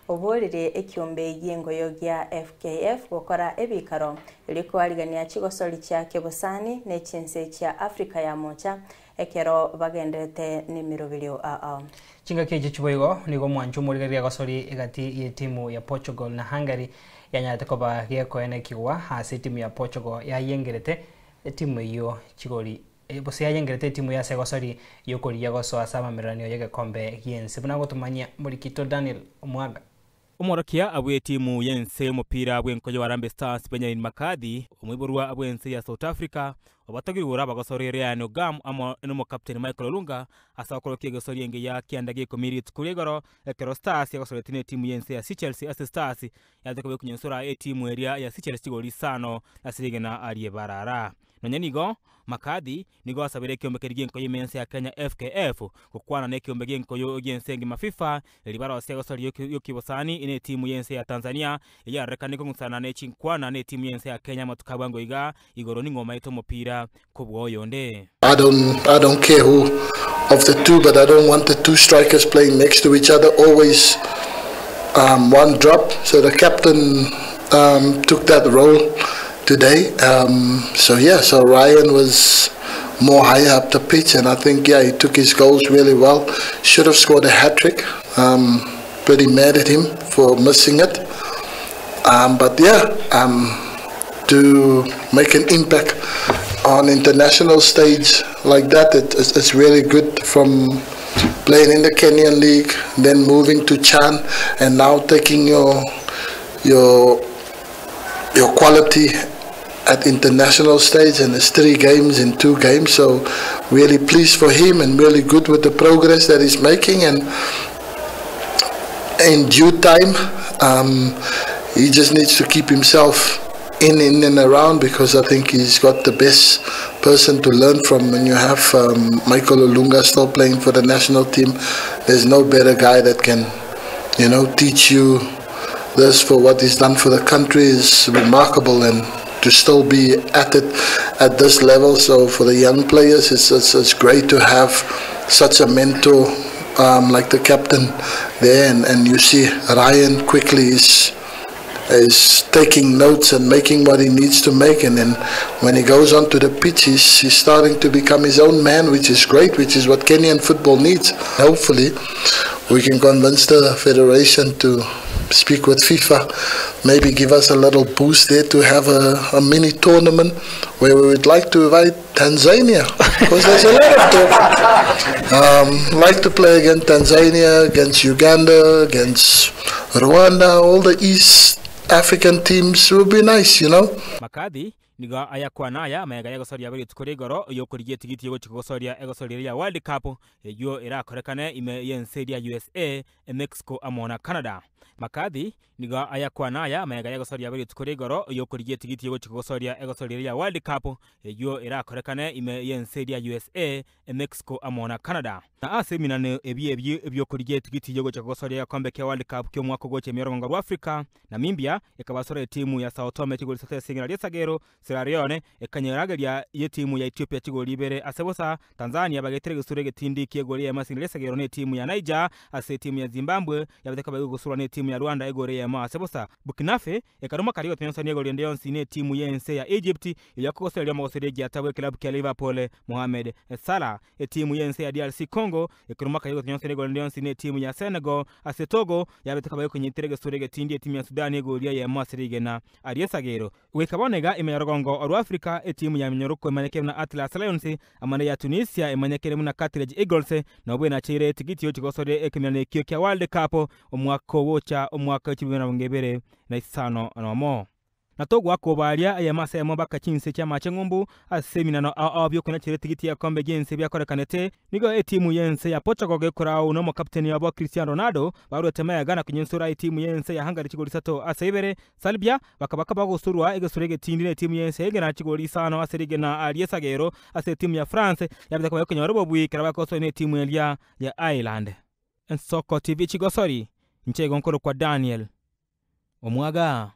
Oborire ekiombe gi'engoyo gia FKF gokora ebikaro erio koarigania chigosori chia kebosani ne chinse chia Africa ya Mocha ekero bagenderete nemeroberio ao. Chingaki echio chiboigo nigo omwancho omorigereria gosori egati y'etimu ya Portugal na Hungary yanyarete koba gekoenekigwa ase etimu ya Portugal yayengerete etimu eyio chigori gose yayengerete etimu ya ase egosori y'okorigia gosoa ase amamereranio y'egekombe gi'ense buna agotomanyia Morikito Daniel Omwaga. Omworokia bw'etimu y'ense y'omopira bw'enkoyo wa Harambee Stars Benjamin McCarthy, omoiborwa bw'ense ya South Africa, obatogirwe igoro abagosori Ryan Ogam amo nomokapteni Michael Olunga ase okorokia egosori engiya kianda gia ikomi rituko ria igoro ekero Stars yagosoretie netimu y'ense ya Seychelles ase Stars yachia koba ekonyensora etimu eria ya Seychelles chigori isano ase rigena ri'ebarara. Nonya nigo, McCarthy nigo asabire ekeombe keria gi'enkoyo ime y'ense ya Kenya FKF gokwana nekeombe gi'enkoyo gi'ense engima FIFA erio barosie egosori y'okibosani netimu y'ense ya Tanzania eyio yarorekane kong'usana ne chinkwana netimu y'ense ya Kenya amatuko abwango iga igoro ning'o omaete omopira kobua oyonde. I don't I don't care who of the two, but I don't want the two strikers playing next to each other. Always um, one drop. So the captain um, took that role today. Um, so yeah, so Ryan was more higher up the pitch, and I think yeah he took his goals really well. Should have scored a hat trick. Um, pretty mad at him for missing it. Um, but yeah, um, to make an impact on international stage like that, it, it's, it's really good from playing in the Kenyan league, then moving to Chan, and now taking your your your quality at international stage and it's three games in two games so really pleased for him and really good with the progress that he's making and in due time um, he just needs to keep himself in, in and around because I think he's got the best person to learn from. When you have um, Michael Olunga still playing for the national team, there's no better guy that can, you know, teach you this for what he's done for the country is remarkable and to still be at it at this level. So for the young players, it's, it's, it's great to have such a mentor um, like the captain there. And, and you see Ryan quickly is is taking notes and making what he needs to make and then when he goes onto the pitch he's, he's starting to become his own man which is great which is what Kenyan football needs hopefully we can convince the federation to speak with FIFA maybe give us a little boost there to have a, a mini tournament where we would like to invite Tanzania because there's a lot of talk um, like to play against Tanzania against Uganda against Rwanda all the East African teams would be nice, you know. McCarthy nigo ayakwana aya magega y'egosoria bwe rituko ria igoro yokorigia etigiti yogochika gosoria egosoria eria ya World Cup eyio erakorekane ime y'ense eria USA, Mexico amo na Canada. McCarthy nigo ayakwana aya magega y'egosoria bwe rituko ria igoro yokorigia etigiti yogochika gosoria egosoria eria ya World Cup eyio erakorekane ime y'ense eria USA, Mexico amo na Canada. Na ase eminano ebi ebi ebiokorigia etigiti yogochaka gosoria egekombe kia World Cup kia omwaka ogocha emiorogongo rwa Africa, Namibia ekabasora etimu ya Sao Tome chigori isato ase eng'ina ri'esagero, Sierra Leone ekanyerageria y'etimu ya Ethiopia chigori ibere ase bosa, Tanzania bagetire egesuro egetindi ki'egori eyemo ase eng'ina ri'esagero na etimu ya Niger ase etimu ya Zimbabwe yabete koba egogosurwa n'etimu ya Rwanda egori eyemo ase bosa. Burkina Faso ekaruma karia gotonyonsania egori ende yonsi n'etimu y'ense ya Egypt erio akogosereria omogoseria egiata bw'ekilabu kia Liverpool Mohamed Salah. Etimu y'ense ya DRC Congo ekeruma karia gotonyonsania egori ende yonsi n'etimu ya Senegal ase Togo yabete koba ekonyitera egesuro egetindi etimu ya Sudan egori eyemo ase rigena ri'esagero. Goika bono iga ime ya rogongo orwa Africa etimu ya Morocco emanyekire buna Atlas Lions amo neya Tunisia emanyekire buna Carthage Eagles nobwo enacheire etigiti yochia gosoria ekemerano ekio kia World Cup omwaka ogocha omwaka we chibiri emerongo ebere na isano nomo. Na togoaka obaria eyemo ase eyemo mpaka chinse chi'amache ng'umbu ase eminano ao ao bi'okonachera etigiti y'egekombe gi'ense biakorekanete. Nigo etimu y'ense ya Portugal gekorau nomokapteni obo Cristiano Ronaldo barwete magega na konyensora etimu y'ense ya Hungary chigori isato ase ibere. Serbia bakaba bagosurwa egesuro egetindi netimu y'ense ya England chigori isano ase rigena ri'esagero ase etimu ya France yabete koba ekonyora obobui ekero bagosoa netimu eria ya Ireland. Ensoko TV Chigosori, inche igo nkorokwa Daniel Omwaga.